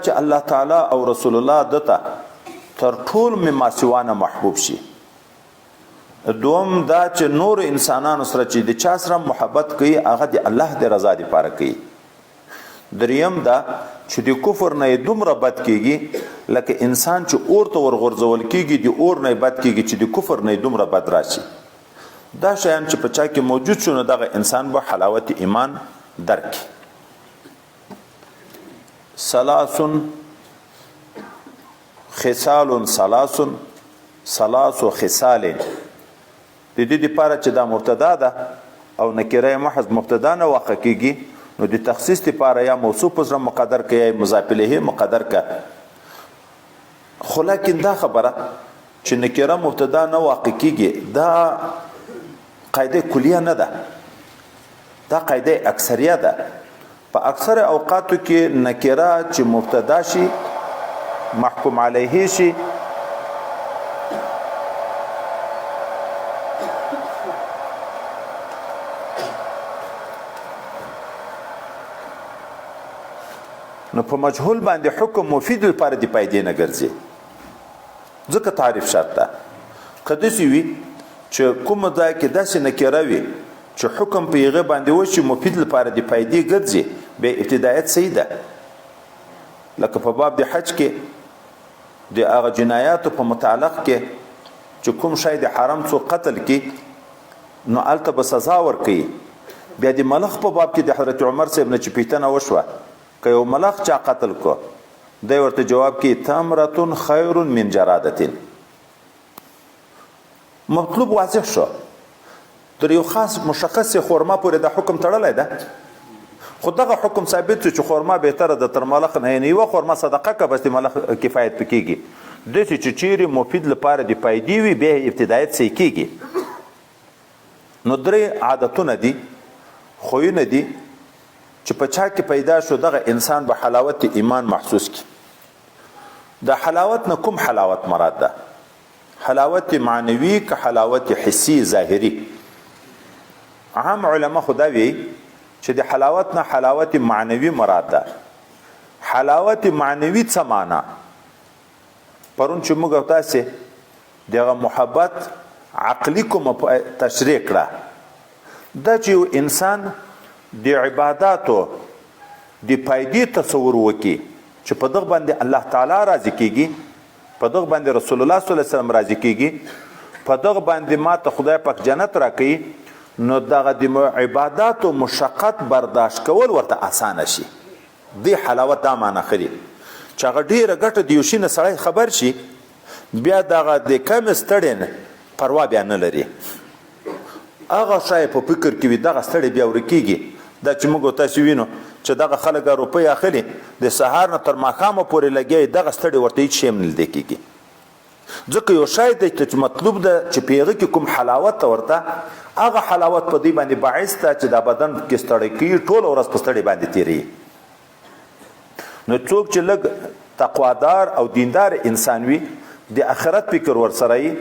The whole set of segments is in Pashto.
چې الله تعالی او رسول الله ده ته تر ټول مما سوانه محبوب شي. دوم دا چې نور انسانانو سره چې د چا سره محبت کوي هغه د الله د رضا لپاره کوي. دریم دا چې د کفر نه دومره بد کیږي لکه انسان چې اور ته ورغورځول کیږي، د اور نه بد کیږي چې د کفر نه دومره بد راشي. دا شیان چې په چا کې موجود شو نو دغه انسان به حلاوت ایمان درک کړي. ثلاث خصال، ثلاث، ثلاث خصال. د دې لپاره چې دا مبتدا ده او نکره محض مبتدا نه واقع کیږي، نو د تخصیص لپاره یا موصوف سره مقدر کړي یا مضاف الیه مقدر کړي. خو لیکن دا خبره چې نکره مبتدا نه واقع کیږي دا قاعده کلیه نه ده، دا قاعده اکثریه ده. په اکثر اوقاتو کې نکره چې مبتدا شي، محکوم علیه شي، نو په مجهول باندې حکم مفید لپاره د پایدې نه ګرځي، ځکه تعریف شرط ده. که داسې وي چې کوم ځای کې داسې نکره وي چې حکم په هغه باندې وشي مفید لپاره د فایدې ګرځي، بیا ابتدایت صحیح ده. لکه په باب د حج کې د هغه جنایاتو په متعلق کې چې کوم شی د حرم څوک قتل کی نو هلته به سزا ورکوي. بیا د ملخ په باب کې د حضرت عمر صاحب نه چې پوښتنه وشوه که یو ملخ چا قتل کو، دی ورته جواب کوي تمرة خیر من جرادة. مطلوب واضح شو، تر یو خاص مشخص خورما پورې د حکم تړلی ده، خو دغه حکم ثابت شو چې خورما بهتره ده تر ملخ نه، یعنې یوه خورما صدقه که بس د ملخ کفایت پې کېږي. داسې چې چیرې مفید لپاره د فایدې وي بیا یې ابتدایت صحیح کېږي. نو درې عادتونه دي، خویونه دي چې په چا کې پیدا شو دغه انسان به حلاوت ایمان محسوس کړي. د حلاوت نه کوم حلاوت مراد ده؟ حلاوت معنوي که حلاوت حسي ظاهري؟ عام علما خو دا وایي چې د حلاوت نه حلاوت معنوي مراد ده. حلاوت معنوي څه معنا؟ پرون چې موږ او تاسې دغه محبت عقلي کومه تشریح کړه، دا چې یو انسان د عباداتو د فایدې تصور وکړي چې په دغه باندې الله تعالی راضي کیږي، په دغه باندې رسول الله صلی الله علیه وسلم راضي کیږي، په دغه باندې ما ته خدای پاک جنت راکوي، نو دغه د عباداتو مشقت برداشت کول ورته اسانه شي. دې حلاوت دا معنا ښه چې هغه ډېره ګټه د یو شي نه سړی خبر شي، بیا دغه د کمې ستړې نه پروا بیا نه لري، هغه شی په فکر کې وي، دغه ستړې بیا ورکیږي. دا چې موږ تاسو وینو چې دغه خلک روپۍ اخلي د سهار نه تر ماښامه پورې لګیا وي، دغه ستړې ورته هیڅ شی هم نه لیدل کېږي، ځکه یو شی دی چې مطلوب ده چې په هغه کې کوم حلاوت ورته، هغه حلاوت په دوی باندې باعث ده چې دا بدن کې ستړی کوي، ټوله ورځ په ستړې باندې تېروي. نو څوک چې لږ تقوادار او دیندار انسان وي، د آخرت فکر ورسره وي،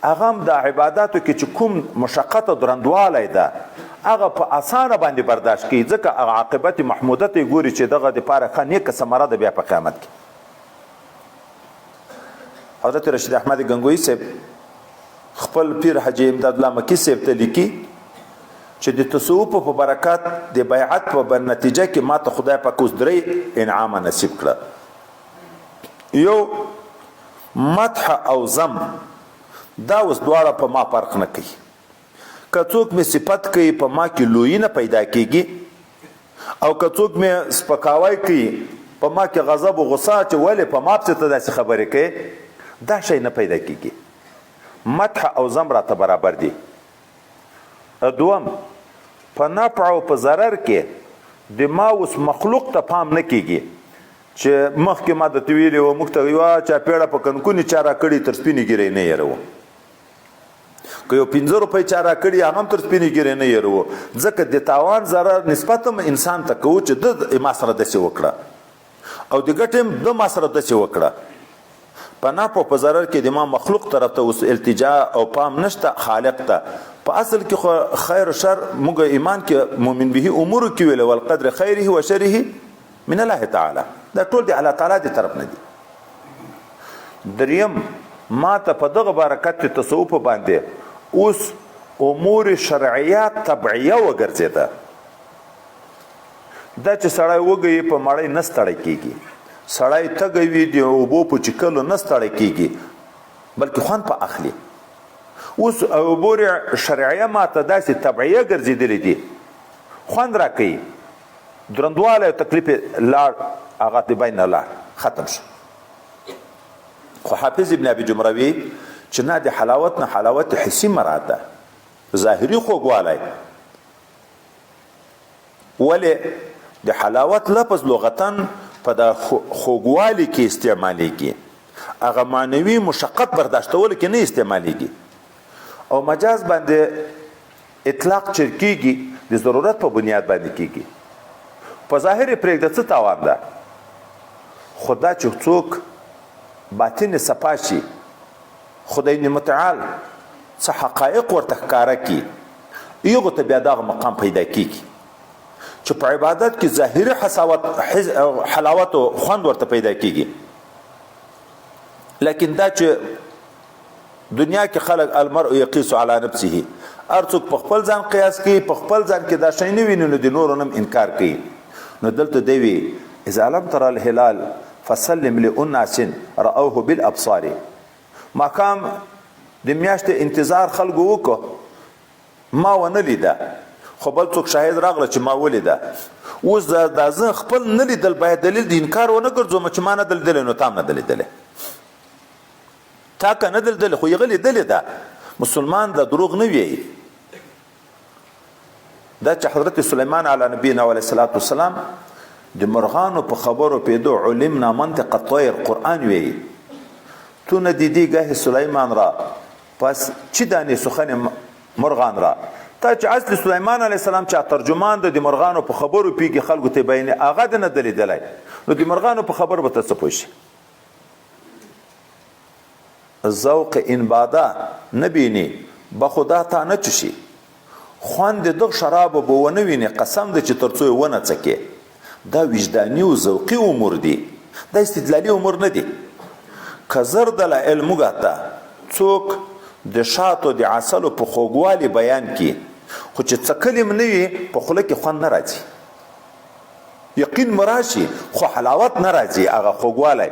هغه هم د عباداتو کې چې کوم مشقت او درندوالی ده هغه په اسانه باندې برداشت کوي، ځکه هغه عاقبت محموده ته ګوري چې دغه دپاره ښه نیکه ثمره ده بیا په قیامت کې. حضرت رشید احمد ګنګوی صاحب خپل پیر حاجي امداد الله مکی صاحب ته لیکي چې د تصوف په برکت د بیعت په نتیجه کې ما ته خدای پاک اوس درې انعامه نصیب کړه. یو مدح او ذم، دا اوس دواړه په ما فرق نه کوي. که څوک مې صفت کوي په ما کې لویي نه پیدا کیږي، او که څوک مې سپکاوی کوي په ما کې غضب او غصه چې ولې په ما پسې ته داسې خبرې کوې، دا شی نه پیدا کیږي. مدح او ذم راته برابر دي. دوم، په نفع او په ضرر کې د ما اوس مخلوق ته پام نه کیږي چې مخکې ما درته ویلي وو، موږ ته یوه چاپېړه په کنکونې چا راکړي تر سپینې ږیرې نه هېروو، که یو 5 روپۍ چا راکړي هغه هم تر سپینې ږیرې نه هېروو، ځکه د تاوان ضرر نسبت هم انسان ته کوو چې ده ما سره داسې وکړه او د ګټې هم ده ما سره داسې وکړه. په نفع او په ضرر کې د ما مخلوق طرف ته اوس التجا او پام نشته خالق ته. په اصل کې خو خیر او شر موږ ایمان کې مؤمن به امور کې ویل، والقدر خیره و شره من الله تعالی. دا ټول د الله تعالی د طرف نه دي. دریم، ما ته په دغه برکت تصوف باندې اوس امور شرعیه طبعیه وګرځیده. دا چې سړی وږی په مړی نه ستړی کیږي، سړی تږی وي د اوبو په چکلو نه ستړی کیږي، بلکې خوند په اخلي. اوس امور شرعیه ما ته داسې طبعیه ګرځېدلې دي، خوند راکوي، درندوالی او تکلیف یې لاړ، هغه د بین نه لاړ، ختم شو. خو حافظ ابن ابي جمروي چې نه د حلاوت نه حلاوت حسي مراد ده، ظاهري خوږوالی. ولې د حلاوت لفظ لغتاً په د خوږوالي کې استعمالیږي، هغه معنوي مشقت برداشتولو کې نه استعمالیږي. او مجاز باندې اطلاق چیر کیږي د ضرورت په بنیاد باندې کیږي. په ظاهر یې پرېږده، څه تاوان ده؟ خو دا چې څوک باطن یې صفا شي، خدای متعال څه حقایق ورته ښکاره کړي، هغو ته بیا دغه مقام پیدا کیږي چې په عبادت کې ظاهري حساوت حلاوت او خوند ورته پیدا کیږي. لیکن دا چې دنیا کې خلک المرء یقیس علی نفسه، هر څوک په خپل ځان قیاس کوي، په خپل ځان کې دا شی نه ویني نو د نورو نم انکار کوي. نو دلته دی وی اذا لم تر الهلال فسلم لاناس راوه بالابصار. ماښام د میاشتې انتظار خلکو وکړو، ما ونه لیده، خو بل څوک شاهد راغله چې ما ولیده. اوس دا زه خپل نه لیدل باید دلیل د انکار ونه ګرځوم چې ما نه ده لیدلی نو تا هم نه ده لیدلی. تا که نه ده لیدلی خو هغه لیدلې ده. مسلمان دا دروغ نه وایي. دا چې حضرت سلیمان علی نبینا علیه الصلاة والسلام د مرغانو په خبرو پیدو علمنا منطق الطیر قرآن وایي، تو نه دیدی ګه سلیمان را پس چی دانی سخن مرغان را. تا چې اصل سلیمان علیه السلام چا ترجمان ده د مرغانو په خبرو پیږي خلکو ته بیانوي، هغه د نه ده لیدلی نو د مرغانو په خبرو به ته څه پوه شي؟ ذوق این باده نه بیني به خدا تا نه چشي، خوند د دغه شرابو به ونه ویني، قسم ده چې تر څو یې ونه څکې. دا وجداني او ذوقي امور دي، دا استدلالي امور نه دي. که زر دلایل موږ ته څوک د شاتو د عسلو په خوږوالي بیان کړي، خو چې څکلي هم نه وي په خوله کې خوند نه راځي، یقین مو راشي خو حلاوت نه راځي، هغه خوږوالی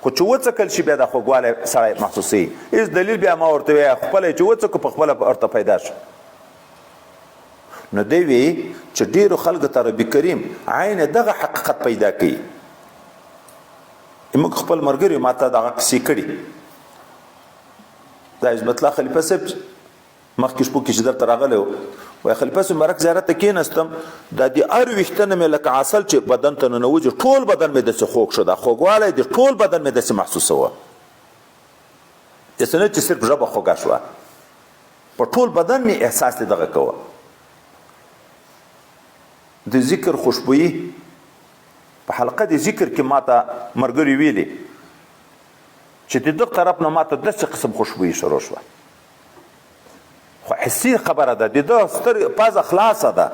خو چې وڅکل شي بیا دا خوږوالی سړی محسوسوي. هېڅ دلیل بیا ما ورته ویه، خپله یې چې وڅکو په خپله ورته پیدا شو. نو دی وی چې ډېرو خلکو ته رب کریم عین دغه حقیقت پیدا کوي. موږ خپل ملګري ما ته دغه کیسې کړي. دا عظمت الله خلیفه صاحب مخکې شپو کې چې دلته راغلی و، وایي خلیفه صاحب مبارک زیارت ته کېناستم، دا د هر ویښته نه مې لکه عسل چې بدن ته ننوځي ټول بدن مې داسې خوږ شو، دا خوږوالی د ټول بدن مې داسې محسوسوه، داسې نه چې صرف ژبه خوږه شوه، په ټول بدن مې احساس دې دغه کوه. د ذکر خوشبویي په حلقه د ذکر کې ماته مرګري ویلي چې د دغه طرف نه ماته داسې قسم خوشبویي شروع شوه. خو حسي خبره ده، د ده سترګې پزه خلاصه ده،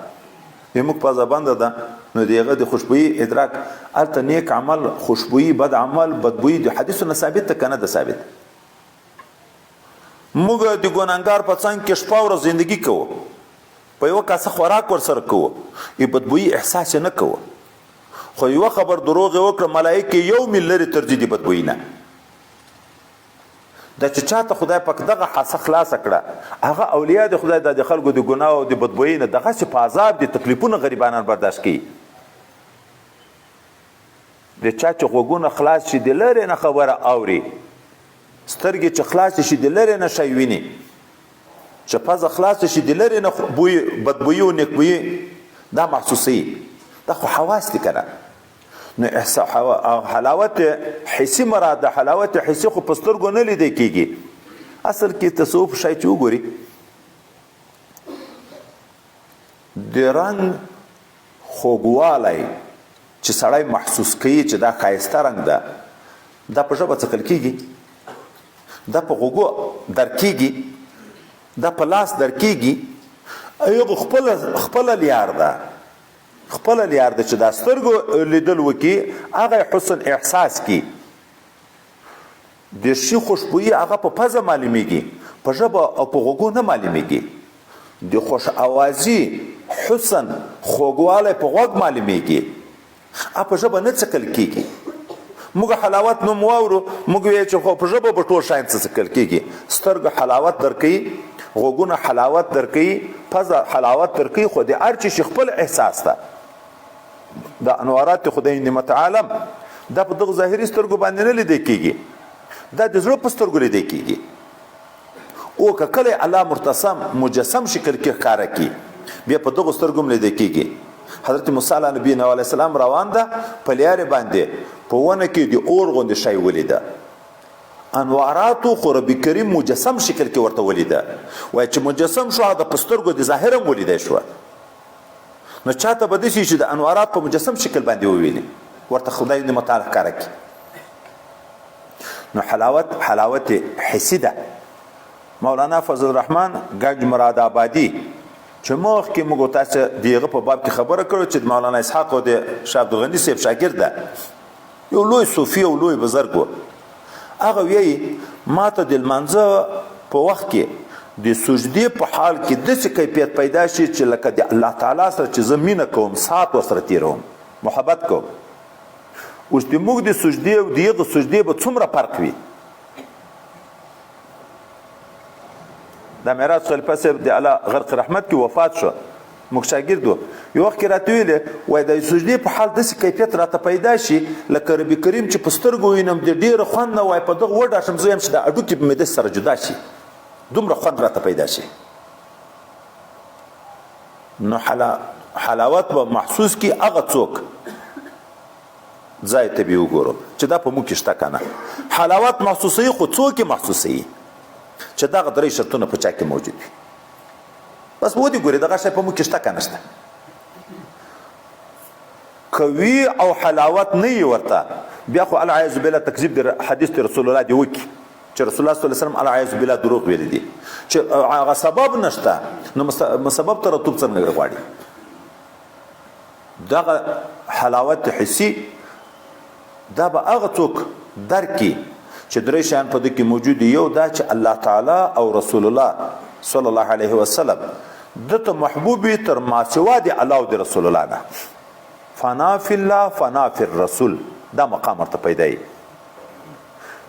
زموږ پزه بنده ده، نو د هغه د خوشبویي ادراک هلته نیک عمل خوشبویي، بد عمل بدبویي د حدیثو نه ثابت ده که نه ده ثابت؟ موږ د ګناهګار په څنګ کې شپه ورځ زندګي کوو، په یوه کاسه خوراک ورسره کوو، یې بدبویي احساس یې نه کوو، خو یوه خبر دروغ یې وکړه ملایکې یو میل لرې تر ځي د بدبویي نه. دا چې چاته خدای پاک دغه حاسه خلاصه کړه، هغه اولیاء د خدای د خلکو د ګناه او د بدبویي نه دغسې په عذاب دي، تکلیفونه غریبانان برداشت کوي. د چا چې غوږونه خلاص شي د لرې نه خبره اوري، سترګې چې خلاصې شي د لرې نه شی ویني، چې پزه خلاصه شي د لرې نه بوی بدبویي او نیکبویي دا محسوسوي. دا خو حواس دي که نه؟ نو حلاوت حسي مراد ده، حلاوت حسي خو په سترګو نه لیدل کېږي. اصل کې تصوف شی چې وګوري د رنګ خوږوالی چې سړی محسوس کوي چې دا ښایسته رنګ ده، دا په ژبه څکل کېږي، دا په غوږو درک کېږي، دا په لاس درک کېږي. هغه خپله لیار ده، خپله لیار ده چې دا سترګو لیدل وکي، هغه حسن احساس کی. د شي خوشبویي هغه په پزه معلومیږي، په ژبه او په غوږو نه معلومیږي. د خوش اوازي حسن خوږوالی په غوږ معلومیږي، ا په ژبه نه څکل کیږي. موږ حلاوت نوم واورو، موږ وایو چې خو په ژبه به ټول شیان څه څکل کیږي. سترګو حلاوت درکوي، غوږونه حلاوت درکوي، پزه حلاوت درکوي، خو د هر چي خپل احساس ده. د انوارات خدای نعمت عالم دا په دغه ظاهري سترګو باندې نه لیدل کیږي، دا د زړه په سترګو لیدل کیږي. او که کله الله مرتسم مجسم شکل کې ښکاره کی، بیا په دغه سترګو هم لیدل کیږي. حضرت موسی علیه نبی علیه السلام روان ده په لیارې باندې، په ونه کې د اور غوندې شی ولیده. انواراتو خو رب کریم مجسم شکل کې ورته ولیده. وایي چې مجسم شو، هغه په سترګو د ظاهر هم ولیدی شوه. نو چاته به داسې چې د انوارات په مجسم شکل باندې وویني، ورته خدای دې متعال ښکاره کړي. نو حلاوت حلاوت حسي ده. مولانا فضل الرحمن ګنج مراد آبادي چې مخکې موږ تاسو د هغه په باب کې خبره کړو چې مولانا اسحاق او د شاه عبدالغني صاحب شاګرد ده، یو لوی صوفي او لوی بزرګ و. هغه وایي ما ته د لمانځه په وخت کې د سجدې په حال کې داسې کیفیت پیدا شي چې لکه د الله تعالی سره چې زه مینه کوم، ساعت ورسره تېروم، محبت کوم. اوس د موږ د سجدې او د هغه سجدې به څومره فرق وي؟ دا معراج خلیفه صاحب د الله غرق رحمت کې وفات شو، موږ شاګرد و. یو وخت کې راته ویلې، وایي د سجدې په حال داسې کیفیت راته پیدا شي لکه رب کریم چې په سترګو وینم، د ډېر خوند نه وایي په دغه وډا شم، زه یم چې د هډوکي به مې داسې سره جدا شي، دومره خوند راته پیدا شي. نو حلاوت به محسوس کی هغه څوک ځای ته به وګورو چې دا په موږ کې شته که نه. حلاوت محسوسوي خو څوک یې محسوسوي چې دغه درې شرطونه په چا کې موجود وي. بس ودې ګوري دغه شی په موږ کې شته که نه شته. کوي او حلاوت نه یې ورته، بیا خو العیاذ بالله تکذیب د حدیث د رسول الله دی وکړي چې رسول الله صلی الله علیه وسلم العیاذ بالله دروغ ویلي دي، چې هغه سبب نشته نو مسبب ترتب څنګه غواړي؟ دغه حلاوت حسي دا به هغه څوک درک کړي چې درې شیان په ده کې موجود دي. یو دا چې الله تعالی او رسول الله صلی الله علیه وسلم ده ته محبوب وي تر ما سوا د الله او د رسول الله نه. فنا فی الله فنا فی الرسول، دا مقام ورته پیدا وي.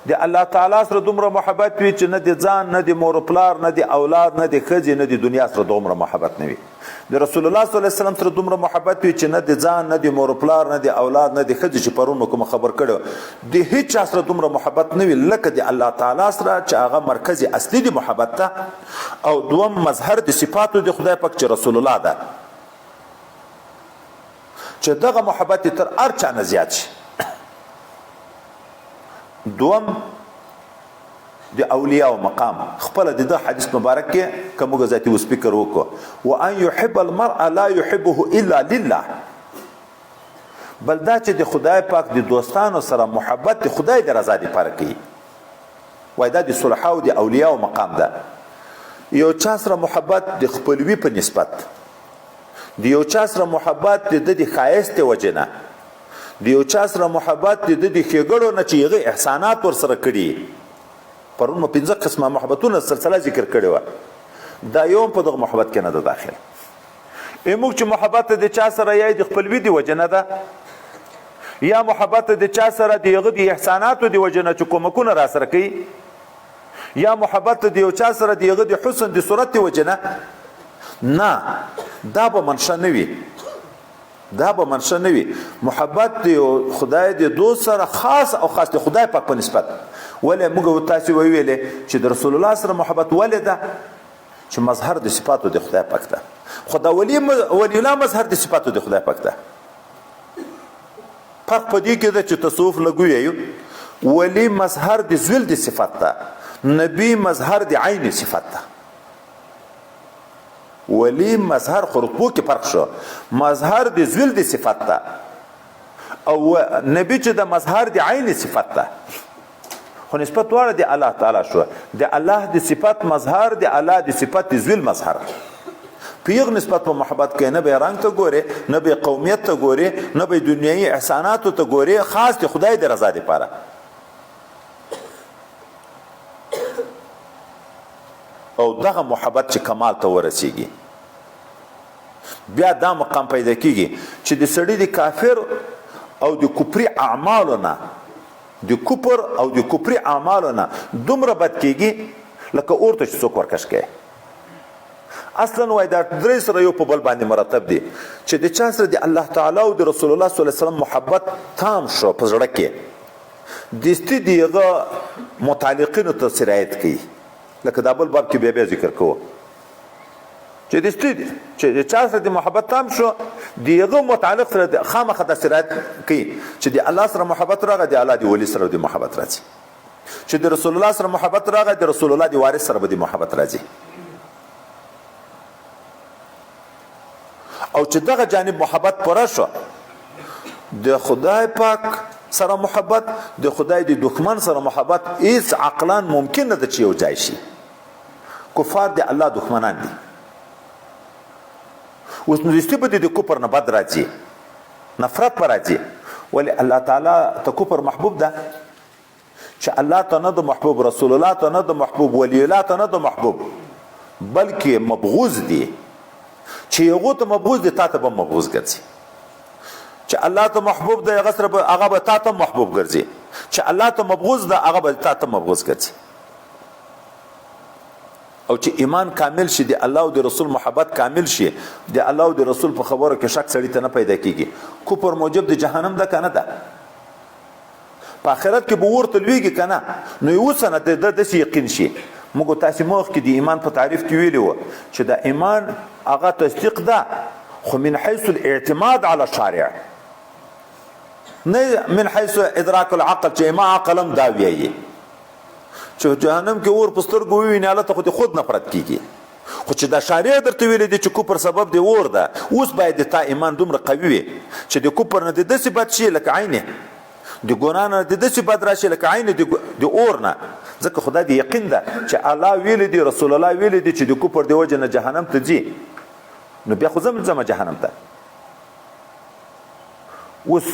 د الله تعالی سره دومره محبت وي چې نه د ځان، نه د مور و پلار، نه د اولاد، نه د ښځې، نه د دنیا سره دومره محبت نه وي. د رسول الله صلی الله علیه وسلم سره دومره محبت وي چې نه د ځان، نه د مور و پلار، نه د اولاد، نه د ښځې چې پرون مو کومه خبر کړې وه، د هیڅ چا سره دومره محبت نه وي لکه د الله تعالی سره چې هغه مرکز اصلي د محبت ده، او دوم مظهر د صفاتو د خدای پاک چې رسول الله ده، چې دغه محبت یې تر هر چا نه زیات شي. دوم د اولیاء مقام خپل د ده حدیث مبارک کې که موږ ذاتي اوس فکر وکړو، وان يحب المرء لا يحبه الا لله، بل دا چې د خدای پاک د دوستانو سره محبت د خدای د رضا لپاره کوي. وای دا د صلحاو د اولیاء مقام ده. یو چا سره محبت د خپلوي په نسبت، د یو چا سره محبت د ده د ښایست د وجې نه، د یو چا سره محبت د ده د ښېګړو نه چې هغه احسانات ورسره کړي. پرون مو پنځه قسمه محبتونه سلسله ذکر کړې وه، دا یو هم په دغه محبت کې نه ده داخل. موږ چې محبت د چا سره یا د خپلوي د وجې نه ده، یا محبت د چا سره د هغه د احساناتو د وجې نه چې کومکونه را سره کوي، یا محبت د یو چا سره د هغه د حسن د صورت د وجې نه، نه، دا به منشه نه وي، دا به منشه نه وي. محبت د یو خدای د دوست سره خاص او خاص د خدای پاک په نسبت. ولې موږ تاسې وویلې چې د رسول الله سره محبت ولې ده؟ چې مظهر د صفاتو د خدای پاک ده. خو دا ولی الله مظهر د صفاتو د خدای پاک ده. فرق په دې کې ده چې تصوف لګو یو ولی مظهر د زول د صفت ده، نبی مظهر د عین صفت ده. ولی مظهر خو رتبو کې فرق شو، مظهر د زول د صفت ده او نبی چې د مظهر د عین صفت ده. خو نسبت دواړه د الله تعالی شو، د الله د صفت مظهر، د الله د صفت د زول مظهر. په یغ نسبت په محبت کې نه به رنگ ته ګوري، نه به قومیت ته ګوري، نه به دنیوي احساناتو ته ګوري، خاص د خدای د رضا لپاره. او دغه محبت چې کمال ته ورسیږي، بیا دا مقام پیدا کیږي چې د سړي د کافر او د کفري اعمالو نه، د کفر او د کفري اعمالو نه دومره بد کیږي لکه اور ته چې څوک ورکش کوي. اصلا وای دا درې سره یو په بل باندې مرتب دي چې د چا سره د الله تعالی او د رسول الله صلی الله علیه وسلم محبت تام شو په زړه کې، دستي دیغه متعلقینو ته سرایت کوي. لکه دا بل باب کې بیا بیا ذکر کوو چې دستي چې د چا سره د محبت تام شو، دیغه متعلق سره خامخا د سرایت کوي چې د الله سره محبت راغی، د الله د ولی سره د محبت راځي، چې د رسول الله سره محبت راغی، د رسول الله د وارث سره به د محبت راځي. او چې دغه جانب محبت پوره شو، د خدای پاک سره محبت، د خدای د دښمن سره محبت هیڅ عقلا ممکن نه ده چې یو ځای شي. کفار د الله دښمنان دي. اوس نو دستي به د کفر نه بد راځي، نفرت به راځي. ولې الله تعالی ته کفر محبوب ده؟ چې الله ته نه د محبوب، رسول الله ته نه د محبوب، ولی الله ته نه د محبوب، بلکې مبغوض دي. چې هغو ته مبغوض دي، تا ته به مبغوض ګرځي. چې الله ته محبوب دی، هغه سره به هغه به تا ته محبوب ګرځي. چې الله ته مبغوض ده، هغه به تا ته مبغوض ګرځي. او چې ایمان کامل شي، د الله او د رسول محبت کامل شي، د الله او د رسول په خبرو کې شک سړي ته نه پیدا کیږي. کفر موجب د جهنم ده که نه ده؟ په آخرت کې به ورته لویږي که نه؟ نو یو څه نه د داسې یقین شي. موږ تاسې مخکې د ایمان په تعریف کې ویلي وو چې د ایمان هغه تصدیق ده، خو من حیث الاعتماد علی الشارع، نه من حیث ادراک العقل چې ما عقل هم دا ویایي. چې جهنم کې اور په سترګو وویني، هلته خو د خود نفرت کیږي. خو چې دا شارع درته ویلي دي چې کفر سبب دی اور ده، اوس باید د تا ایمان دومره قوي وي چې د کفر نه د داسې بد شي لکه عین د ګناه نه د داسې بد راشي لکه عین د اور نه. ځکه خدای دې یقین ده چې الله ویلي دي، رسول الله ویلي دي چې د کفر د وجې نه جهنم ته ځي، نو بیا خو زه ځم جهنم ته. اوس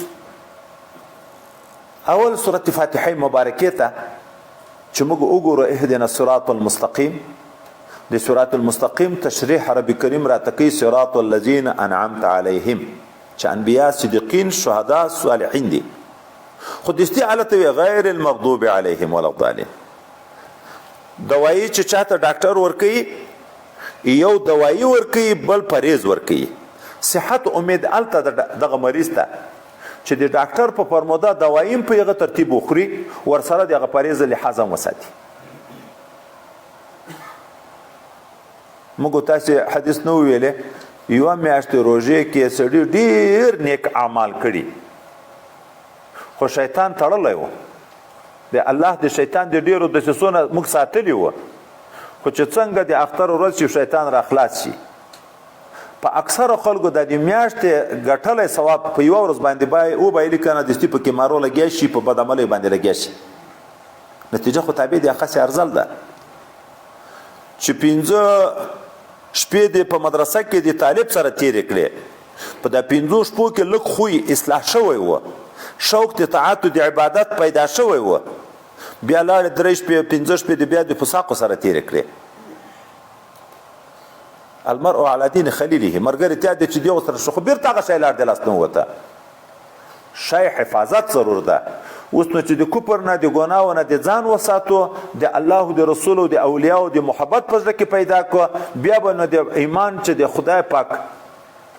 اول سورة فاتحه مبارکې ته چې موږ وګورو، اهدنا الصراط المستقیم، د صراط المستقیم تشریح رب کریم راته کوي، صراط الذین انعمت علیهم، چې انبیا، صدیقین، شهدا، صالحین دي. خو دستي حالت وي غیر المغضوب علیهم ولا الضالین. دوایی چې چاته ډاکټر ورکوي، یو دوایی ورکوي، بل پرهیز ورکوي. صحت امید هلته دغه مریض ته چې د ډاکټر په فرموده دوایی هم په هغه ترتیب وخوري، ورسره د هغه پرهیز لحاظ هم وساتي. موږ تاسې حدیث نه ویلې، یوه میاشت روژې کې سړي ډېر نیک اعمال کړي، خو شیطان تړلی و. د الله د شیطان د ډېرو دسیسو نه موږ ساتلي وو، خو چې څنګه د اختر ورځ شي شیطان را خلاص شي. په اکثرو خلکو د دې میاشتې ګټلی ثواب په یوه ورځ باندې وبایلي که نه، دستي په کمارو لګیا شي، په بد عملیو باندې لګیا شي. نتیجه خو تابع دی، هغسې ارزل ده چې 5 شپې دې په مدرسه کې د طالب سره تېرې کړې، په دا 5 شپو کې لږ خوی اصلاح شوی و، شوق د طاعت او د عبادت پیدا شوی و، بیا لاړې 3 شپې 5 شپې دې بیا د فساقو سره تېرې کړې. المرء على دین خلیله، مرګري تیا دې چې دی ورسره شو، خو بېرته هغه شی لاړ د لاس نه ووته. شی حفاظت ضرور ده. اوس نو چې د کفر نه، د ګناو نه د ځان وساتو، د الله او د رسول او د اولیاء د محبت په زړه کې پیدا کړو، بیا به نو د ایمان چې د خدای پاک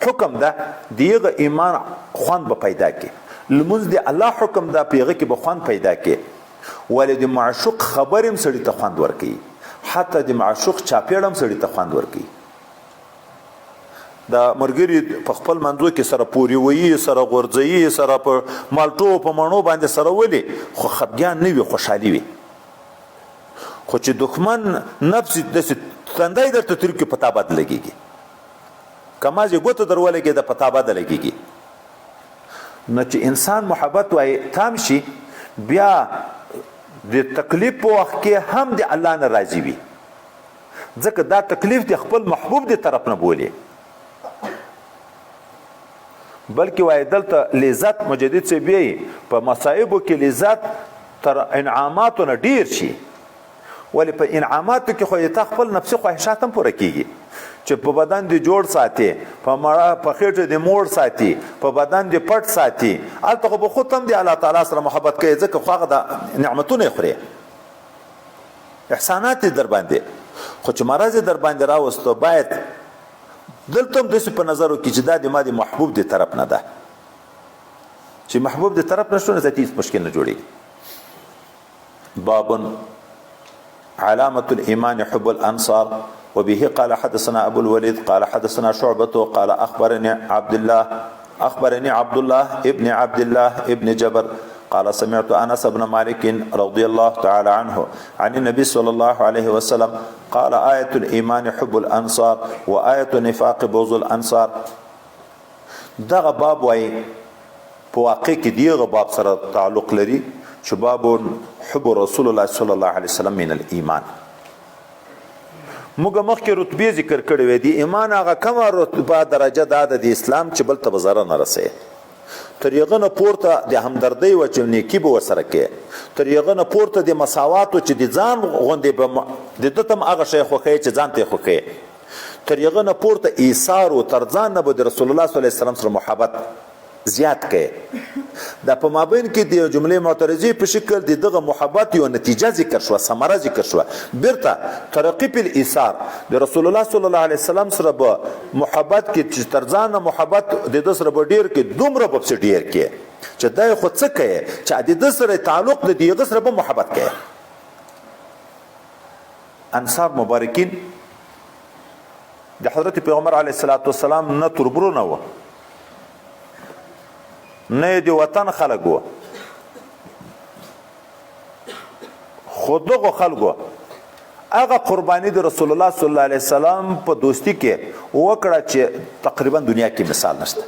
حکم ده، د هغه ایمان خوند به پیدا کړي. لمونځ د الله حکم ده، په هغه کې به خوند پیدا کړي. ولې د معشوق خبرې هم سړي ته خوند ورکوي، حتی د معشوق چاپېړه هم سړي ته خوند ورکوي. دا مرګري په خپل منځو کې سره پورې ویي، سره غورځوي، سره په مالټو په مڼو باندې سره ولي، خو خفګان نه وي، خوشحالي وي. خو چې دښمن نفس داسې تندی درته تریو کې په تا بد لګېږي، که مازې ګوته در ولګېده په تا بده لګېږي. نو چې انسان محبت وایي تام شي، بیا د تکلیف په وخت کې هم د الله نه راضي وي. ځکه دا تکلیف د خپل محبوب د طرف نه بولي. بلکې وایي دلته لذت مجدد څه بیایي په مصائبو کې لذت تر انعاماتو نه ډیر شي. ولې په انعاماتو کې خو تا خپل نفسي خواهشات هم پوره کیږي چې په بدن دې جوړ ساتي، په مړه په خېټه دې موړ ساتي، په بدن دې پټ ساتي، هلته خو به خود هم د الله تعالی سره محبت کوي، ځکه خو هغه د نعمتونه یې خورې، احسانات یې در باندې. خو چې مرض یې در باندې راوستو باید دلته هم داسې په نظر وکړي چې دا د ما د محبوب د طرف نه ده، چې محبوب د طرف نه شو نو ذاتي هېڅ مشکل نه جوړېږي. باب علامة الإيمان حب الأنصار. وبه قال حدثنا أبو الوليد قال حدثنا شعبة قال أخبرني عبد الله أخبرني عبد الله ابن عبد الله ابن جبر قال سمعت أنس بن مالك رضي الله تعالى عنه عن النبي صلى الله عليه وسلم قال آية الإيمان حب الأنصار وآية النفاق بغض الأنصار. دغه باب وای په واقع کې دیغه باب سره تعلق لري چې باب حب رسول الله صلی الله علیه وسلم من الایمان. موږ مخکې رتبې ذکر کړې وې، د ایمان هغه کومه رتبه درجه دا ده د اسلام چې بل ته به ضرر نه رسوي، تر هغه نه پورته د همدردۍ وه چې نیکي به ورسره کوې، تر هغه نه پورته د مساواتو چې د ځان غوندې به د ده ته هم هغه شی خوښوې چې ځان ته یې خوښوې، تر هغه نه پورته ایثار و تر ځان نه به د رسول الله صلی الله علیه وسلم سره محبت زیات کړي. دا په مابین کې د یو جملې معترضې په شکل د دغه محبت یو نتیجه ذکر شوه، ثمره ذکر شوه. بیرته ترقي په ایثار د رسول الله صلی الله علیه وسلم سره به محبت کې چې تر ځانه محبت د ده سره به ډېر کې، دومره به پسې ډېر کې چې دا یې خو څه کوي چې د ده سره تعلق د هغه سره به محبت کوي. انصار مبارکین د حضرت پیغمبر علیه الصلاة والسلام نه تربرونه وه، نه یې د وطن خلک وو، خو دغو خلکو هغه قرباني د رسول الله صلی الله علیه وسلم په دوستي کې وکړه چې تقریبا دنیا کې مثال نشته.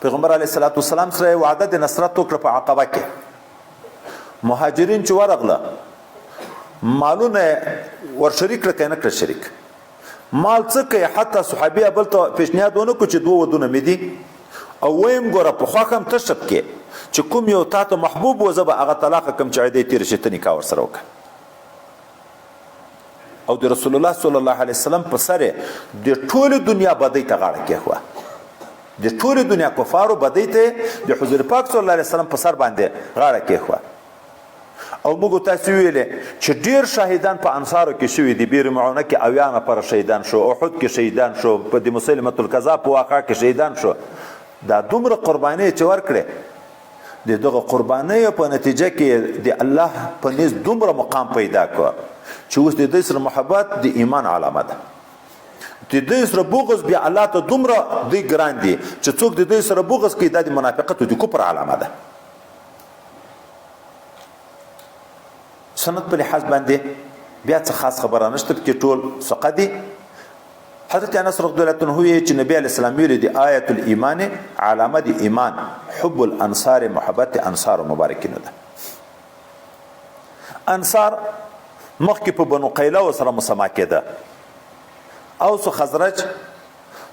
پیغمبر علیه الصلاة والسلام سره یې وعده د نصرت وکړه په عقبه کې. مهاجرین چې ورغله مالونه ورشریک کړه که نه کړه شریک، مال څه کوي؟ حتی صحابي بل ته پیشنهاد ونه کړو چې دوه ودونه مې دي او ویم ګوره په خوښه هم ته شپ کې چې کوم یو تا ته محبوب و زه به هغه طلاقه کړم چې عیدې تېره شي ته نکاح ورسره وکړه. او د رسول الله صلی الله علیه وسلم په سر د ټولې دنیا بدۍ ته غاړه کېښوه، د ټولې دنیا کفارو بدۍ ته د حضور پاک صلی الله علیه وسلم په سر باندې غاړه کېښوه. او موږ تاسو ویلې چې ډیر شهیدان په انصارو کې شوي دي، بیر معونه کې 70 نفره شهیدان شو، احد کې شهیدان شو، په د مسلمة الکذاب په واقعه کې شهیدان شو. دا دومره قربانۍ چې ورکړې، د دغه قربانیو په نتیجه کې د الله په نزد دومره مقام پیدا کړ چې اوس د دوی سره محبت د ایمان علامه ده. د دوی سره بغض بیا الله ته دومره دوی ګران دي چې څوک د دوی سره بغض کوي دا د منافقت او د کفر علامه ده. سند په لحاظ باندې بیا څه خاص خبره نشته، پکې ټول ثقه دي. حضرت انس رضی الله عنه وی چې نبی علیه السلام ویلي دي آیت الایمان علامه د ایمان حب الانصار محبت انصار مبارکینو ده. انصار مخکې په بنو قیله سره مسما کېده، اوس خزرج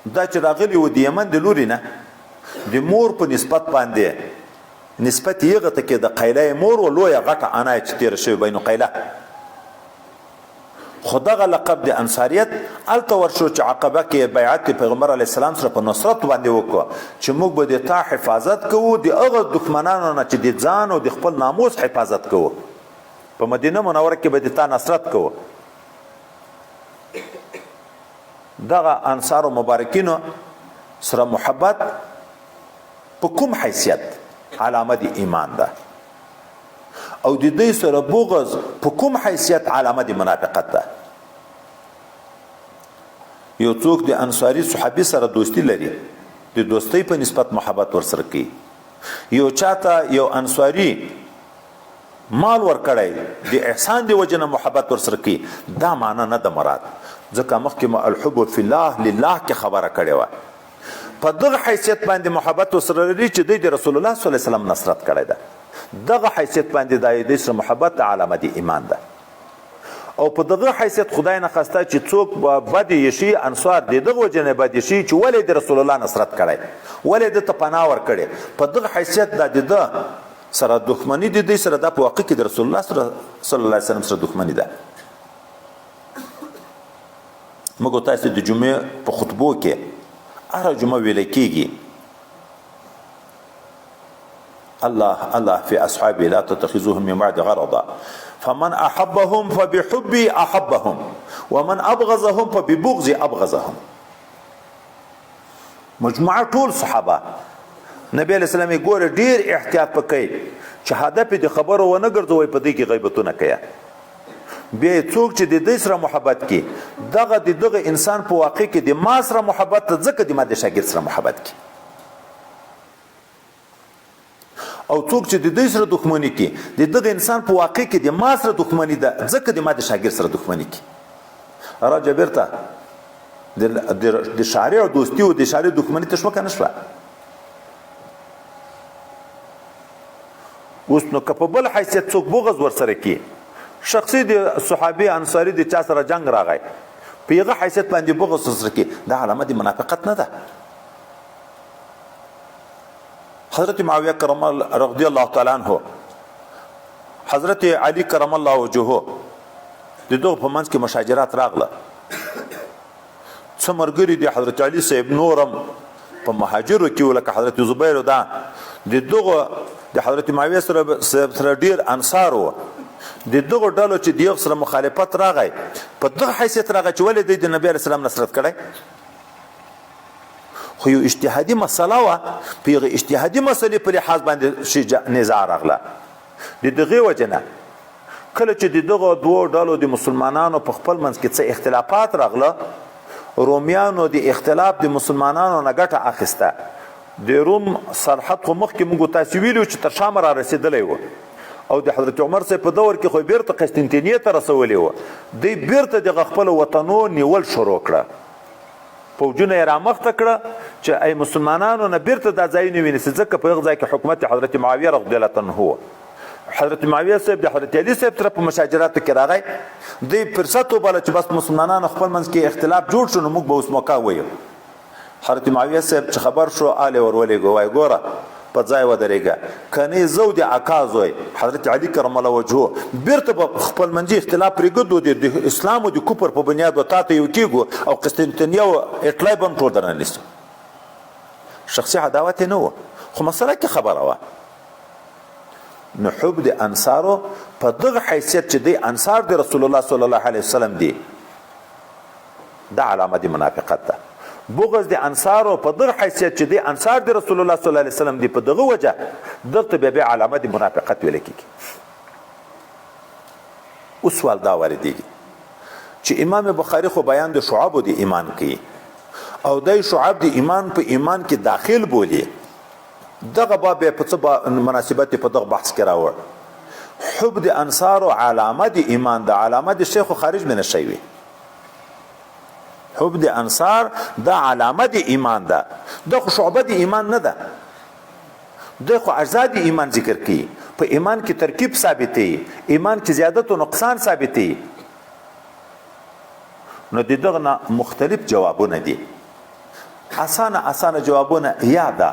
دا چې راغلي و د یمن د لوري نه د مور په نسبت باندې نسبت یې هغه ته کېده، قیله یې مور و، لویه غټه انا یې چې تېره شوې بنو قیله. خو دغه لقب د انصاریت هلته ورشو چې عقبه کې بیعت پیغمبر علیه السلام سره په نصرت باندې وکړو چې موږ به د تا حفاظت کوو د هغه دښمنانو نه چې د ځان او د خپل ناموس حفاظت کوو، په مدینه منوره کې به د تا نصرت کوو. دغه انصارو مبارکینو سره محبت په کوم حیثیت علامه د ایمان ده او د دوی سره بغض په کوم حیثیت علامه د منافقت ده. یو څوک د انصاري صحابي سره دوستی لري، د دوستۍ په نسبت محبت ورسره کوي. یو چاته یو انصاري مال ورکړی د احسان دی وجه نه محبت ورسره کوي، دا معنی نه ده مراد، ځکه مخکې مو الحب فی الله لله کې خبره کړې وه. په دغه حیثیت باندې محبت ورسره لري چې دوی د رسول الله صلی الله علیه وسلم نصرت کړی ده، دغه حیثیت باندې د دوی سره محبت علامه د ایمان ده. او په دغه حیثیت خدای نه خواسته چې څوک بد یې شي، انصار د دغه وجې نه بد شي چې ولې د رسول الله نصرت کړی، ولې ده ته پناه ورکړې. په دغه حیثیت دا د ده سره دښمني د دوی سره دا په واقع کې د رسول الله سره صلی الله علیه وسلم سره دښمني ده. موږ تاسو د جمعې په خطبو کې هره جمعه ویل کېږي الله الله في أصحابي لا تتخذوهم من بعد غرضا فمن أحبهم فبحبي أحبهم ومن أبغضهم فببغضي أبغضهم. مجموعه ټول صحابه نبی علیہ السلام ګوره ډیر احتیاط پکې چې هدف د خبرو ونه ګرځوي، په دې کې غیبتونه کوي. بیا څوک چې د دې سره محبت کی، دغه د دغه انسان په واقع کې د ما سره محبت ته ځکه د ما د شاګرد سره محبت کی، او څوک چې د دې سره دښمني کی، د دغه انسان په واقع کې د ما سره دښمني ده ځکه د ما د شاګرد سره دښمني کی. راجع بیرته د شارع دوستي او د شارع دښمني ته شوه که نه شوه؟ اوس نو که په بل حیثیت څوک بغض ورسره کی، شخصي د صحابي انصاري د چا سره جنګ راغی، په هغه حیثیت باندې بغض ورسره کی، دا علامه د منافقت نه ده. حضرت معاویه کرم رضی الله تعالی عنہ، حضرت علی کرم الله وجهه د دغه په منځ کې مشاجرات راغله. څه مرګري دي حضرت علی صاحب نورم په مهاجرو کې لکه حضرت زبیر دا د دغه د حضرت معاویه سره ډیر انصار وو. د دغه ډلو چې دیغ سره مخالفت راغی، په دغه حیثیت راغی چې ولې دوی د نبی علیه السلام نصرت کړی، خو یو اجتهادي مسله وه، په هغې اجتهادي مسلې په لحاظ باندې نزاع راغله. د دغې وجې نه کله چې د دغو دوو ډلو د مسلمانانو په خپل منځ کې څه اختلافات راغله، رومیانو د اختلاف د مسلمانانو نه ګټه اخیسته. د روم سرحد خو مخکې موږ تاسې ویلي چې تر شامه را رسېدلی و، او د حضرت عمر صاحب په دور کې خو بیرته قسطنطینیې ته رسولی و. دوی بیرته دغه خپلو وطنو نیول شروع کړه، فوجونه یې رامخته کړه چې ای مسلمانانو نه بیرته دا ځایونه ونیسي، ځکه په هغه ځای کې حکومت حضرت معاویه رضی الله عنه و. حضرت معاویه صاحب د حضرت علی صاحب سره په مشاجراتو کې راغی، دوی فرصت وباله چې بس مسلمانانو خپل منځ کې اختلاف جوړ شو، نو موږ به اوس موقع ویو. حضرت معاویه صاحب چې خبر شو آل یې ور ولېږه، وایي ګوره په ځای ودرېږه، کنې زه د اکا زوی حضرت علی کرم الله وجهه بیرته به خپل منځي اختلاف پرېږدو، د اسلام او د کفر په بنیاد به تا ته یو کېږو او قسطنطنیه او اټلای به هم ټول درنه نیسو. شخصي عداوت یې نه و، خو مسله کې خبره وه. نو حب د انصارو په دغه حیثیت چې دی انصار د رسول الله صلی الله علیه وسلم دی، دا علامه د منافقت ده. بغض د انصارو په دغه حیثیت چې دی انصار د رسول الله صلی الله علیه وسلم دی، په دغه وجه دلته بیا بیا علامه د منافقت ویل کېږي. اوس سوال دا واردېږي چې امام بخاري خو بیان د شعبو د ایمان کوي، او دی شعب د ایمان په ایمان کې داخل بولي، دغه باب بیا په څه مناسبت په دغه بحث کې راوړ؟ حب د انصارو علامه د ایمان ده، علامه د شیخ خارج من شی وي. حب د انصار دا علامه د ایمان ده، دا خو شعبه د ایمان نه ده، دا خو اجزا د ایمان ذکر کوي. په ایمان کې ترکیب ثابتوي، ایمان کې زیادت او نقصان ثابتوي. نو د دغه نه مختلف جوابونه دي، اسانه اسانه جوابونه. یا دا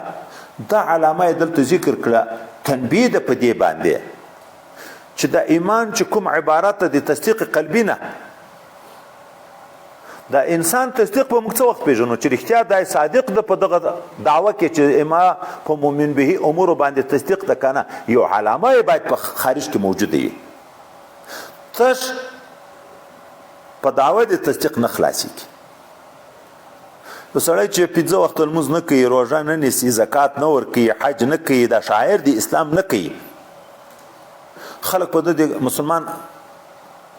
دا علامه یې دلته ذکر کړه، تنبیه ده په دې باندې چې د ایمان چې کوم عبارت ده د تصدیق قلبي نه، دا انسان تصدیق په موږ څه وخت پېژنو چې رښتیا دا صادق ده په دغه دعوه کې چې ما په مؤمن به امور باندې تصدیق ده که نه، یو علامه یې باید په خارج کې موجوده وي. تش په دعوه د تصدیق نه خلاصېږي. نو سړی چې پنځه وخته لمونځ نه کوي، روژه نه نیسي، زکات نه ورکوي، حج نه کوي، دا شاعر دی اسلام نه کوي، خلک په ده د مسلمان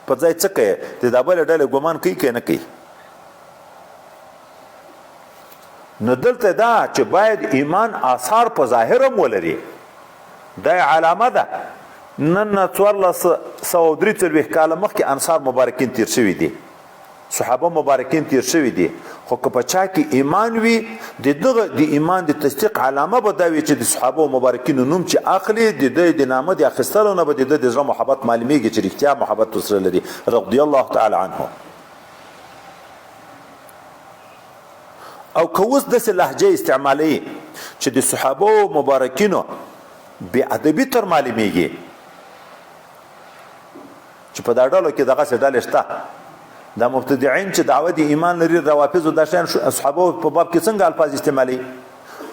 په ځای څه کوي؟ د دا بلې ډلې ګمان کوي که نه کوي؟ نو دلته دا چې باید ایمان آثار په ظاهر هم ولري، دا علامه ده. نن 1443 کاله مخکې انصار مبارکین تیر شوي دي. صحابه مبارکین تیر شوي دي، خو که په چا کې ایمان وي، د دغه د ایمان د تصدیق علامه به دا وي چې د صحابه مبارکینو نوم چې اخلي، د ده د نامه د اخیستلو نه به د ده د زړه محبت معلومیږي چې رښتیا محبت ورسره لري، رضی الله تعالی عنه. او که اوس داسې لهجه استعمالوي چې د صحابه مبارکینو بې ادبي تر معلومیږي، چې په دا ډلو کې دغسې ډلې شته، دا مبتدعين چې دعوه د ایمان لري، روافضو دا شیان اصحابو په باب کې څنګه الفاظ استعمالوي؟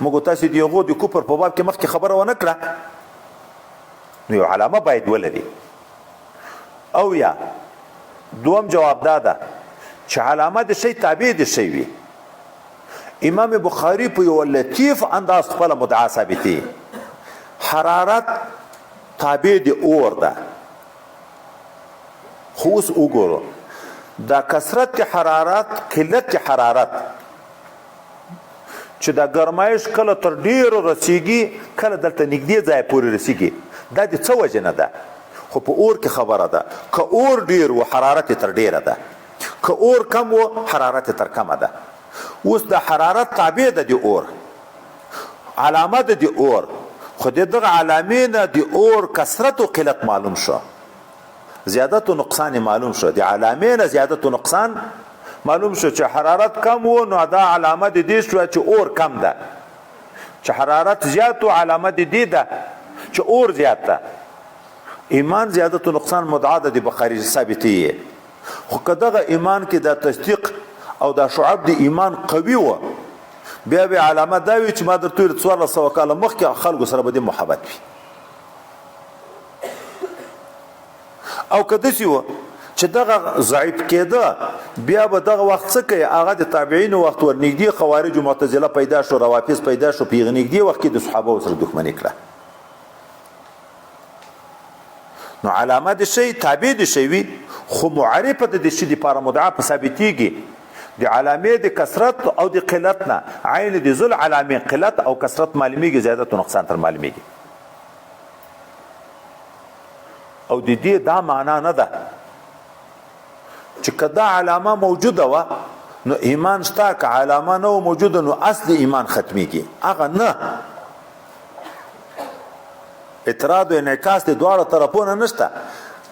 موږ تاسو د هغو د کفر په باب کې مخکې خبره ونه کړه، نو یو علامه باید ولري. او یا دوم جواب دا ده چې علامه د شی تابع د شی وي. امام بخاری په یو لطیف انداز خپله مدعا ثابتوي، حرارت تابع د اور ده. خو اوس وګورو دا کثرت حرارت قلت حرارت چې دا ګرمایش کله تر ډیرو رسیږي، کله دلته نږدې ځای پورې رسیږي، دا د څه وجه نه ده؟ خو په اور کې خبره ده، که اور ډیر و حرارت یې تر ډیره ده، که اور کم و حرارت یې تر کمه ده. اوس د حرارت تابع ده د اور، علامه ده د اور، خو د دغه علامې نه د اور کثرت او قلت معلوم شو، زیادت او نقصان یې معلوم شو. د علامې نه زیادت او نقصان معلوم شو چې حرارت کم و نو دا علامه د دې شوه چې اور کم ده، چې حرارت زیات و علامه د دې ده چې اور زیات ده. ایمان زیادت او نقصان مدعا ده د بخاري ثابتې، خو که دغه ایمان کې دا تصدیق او دا شعب د ایمان قوي و، بیا به علامه دا وي چې ما درته ویل 1400 کاله مخکې خلکو سره به دې محبت وي. او که داسې و چې دغه ضعیف کېده، بیا به دغه وخت څه کوي؟ هغه د تابعینو وخت ور نږدې خوارج معتزله پیدا شو، روافض پیدا شو، په هغه نږدې وخت کې د صحابه سره دښمني کړه. نو علامه د شی تابع د شی وي، خو معرفه د شی دپاره مدعا په ثابتېږي د علامې د کثرت او د قلت نه، عین د ذل علامې قلت او کثرت معلومیږي، زیادت او نقصان تر معلومیږي. او د دې دا معنا نه ده چې که دا علامه موجوده وه نو ایمان شته، که علامه نه موجوده نو اصل ایمان ختمیږي، هغه نه. اعتراض او انعکاس د دواړو طرفونو نشته.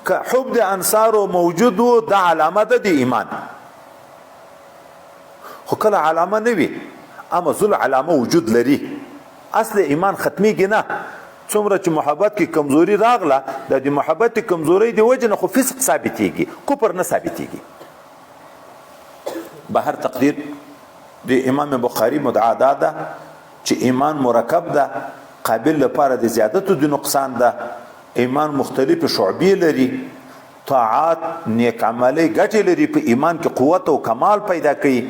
که حب د انصارو موجود وو دا علامه ده د ایمان، خو کله علامه نه وي اما ذل علامه وجود لري، اصل ایمان ختمیږي نه. څومره چې محبت کې کمزوري راغله، د دې محبت کمزوري د وجې نه خو فسق ثابتېږي، کفر نه ثابتېږي. به هر تقدیر د امام بخاری مدعا دا ده چې ایمان مرکب ده، قابل لپاره د زیادت او د نقصان ده، ایمان مختلف شعبې لري، طاعات نیک عملی ګټې لري، په ایمان کې قوت او کمال پیدا کوي،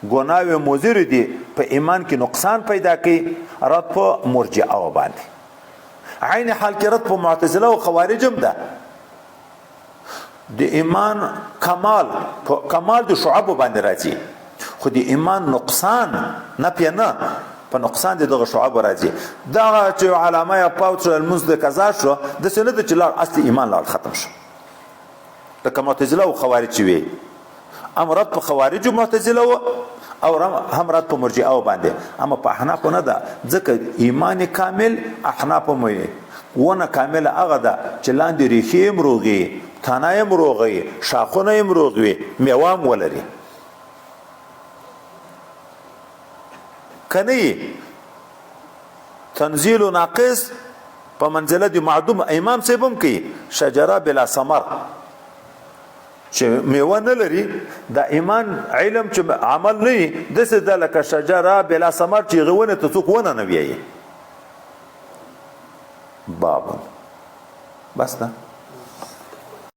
ګناوې مضر دي، په ایمان کې نقصان پیدا کوي. رد په مرجئه باندې، عین حال کې رد په معتزله او خوارج هم ده. د ایمان کمال په کمال د شعبو باندې راځي، خو د ایمان نقصان نه پې نه په نقصان د دغه شعبو راځي. دغه چې علامه یې پاوت شو، لمونځ د قضا شو، داسې نه ده چې لاړ اصل ایمان لاړ ختم شو، لکه معتزله او خوارج چې وي. هم رد په خوارج معتزله و او هم رد په مرجئه باندې، اما په احنافو نه ده، ځکه ایمان کامل احنافو مو ونه کامله هغه ده چې لاندې ریښې یې هم روغې، تنه یې هم روغې، شاخونه یې هم روغ وي، میوه هم ولري. که نه یې تنزیل ناقص په منزله د معدوم امام صاحب هم کوي، شجره بلا ثمر چې میوه نه لري، دا ایمان علم چې عمل نه وي، داسې ده لکه شجره بلا ثمر چې هغې ونې ته څوک ونه نه ویایي. باب بس ده.